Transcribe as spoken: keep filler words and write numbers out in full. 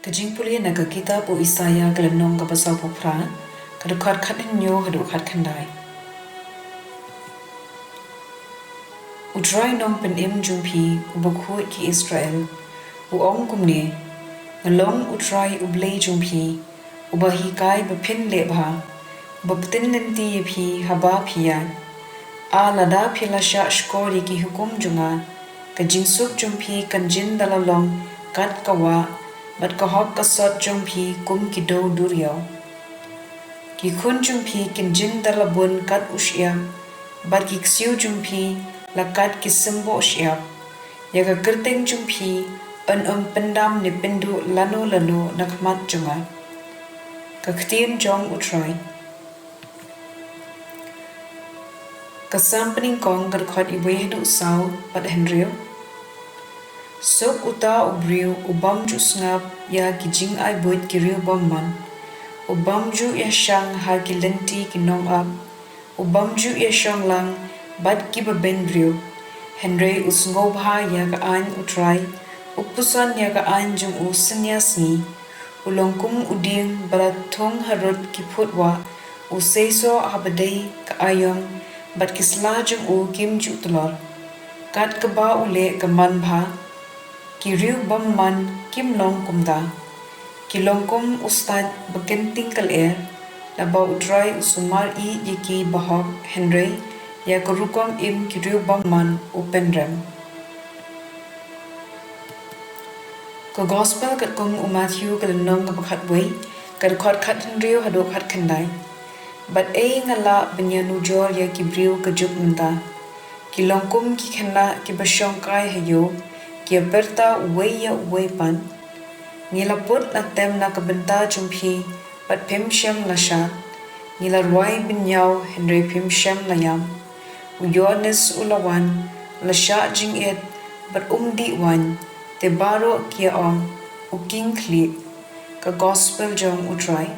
Ka jingpule na ka kitab u Isaïah ka lynnong kaba sawphew phra, ka dkhot khathynñiew haduh khatkhyndai. U Trai Nongpynim jong phi, uba khuid ki Israel, u ong kumne: Nga long U Trai U Blei jong phi, uba hikai ba phin leh bha, uba pynlynti ïa phi haba phi ïaid. A lada phi la shah shkor ïa ki hukum jong nga, ka jingsuk jong phi kan jin da la long kat ka wah, bad ka hok ka sot jong phi kum ki dew duriaw. Ki khun jong phi kin jin da la bun kat u shyiap, bad ki ksiew jong phi la kat ki symboh shyiap. Ïa ka kyrteng jong phi yn ym pyndam ne pynduh lano lano na khmat jong nga. Ka ktien jong U Trai. Ka Salm banyngkong, ka dkhot iwei haduh saw bad hynriew. Suk uta u briew u bym ju sngap ïa ki jingai buit ki riew bymman, u bym ju ïashang ha ki lynti ki nongap, u bym ju ïashong lang bad kiba beiñ briew. Hynrei u sngewbha ïa ka aiñ U Trai, u puson ïa ka aiñ jong u synñia sngi. U long kum u dieng ba la thung harud ki phut wah, u seisoh haba dei ka aïom, bad ki sla jong u kim ju tlor. Kat kaba u leh ka man bha, ki riew bymman kim long kumta. Ki long kum u stait ba kynting ka lyer, naba U Trai u sumar ïeit ïa ki bahok, hynrei ïa ka rukom im ki riew bymman u pynrem. Ka Gospel katkum u Matthew, ka lynnong kaba khatwei, ka dkhot khathynriew haduh khatkhyndai. Bad ei nga lah ban ïanujor ïa ki briew ka juk mynta? Ki long kum ki khynnah kiba shongkai ha ïew, ki ïapyrta uwei ïa uwei pat. Ngi la put la tem na ka bynta jong phi, bad phim shym la shad. Ngi la rwai bynñiaw, hynrei phim shym la ïam. U Ïoannis u la wan, la shah jingit, bad um dih waiñ. Te baroh ki ïa ong, u king khlieh. Ka Gospel jong U Trai.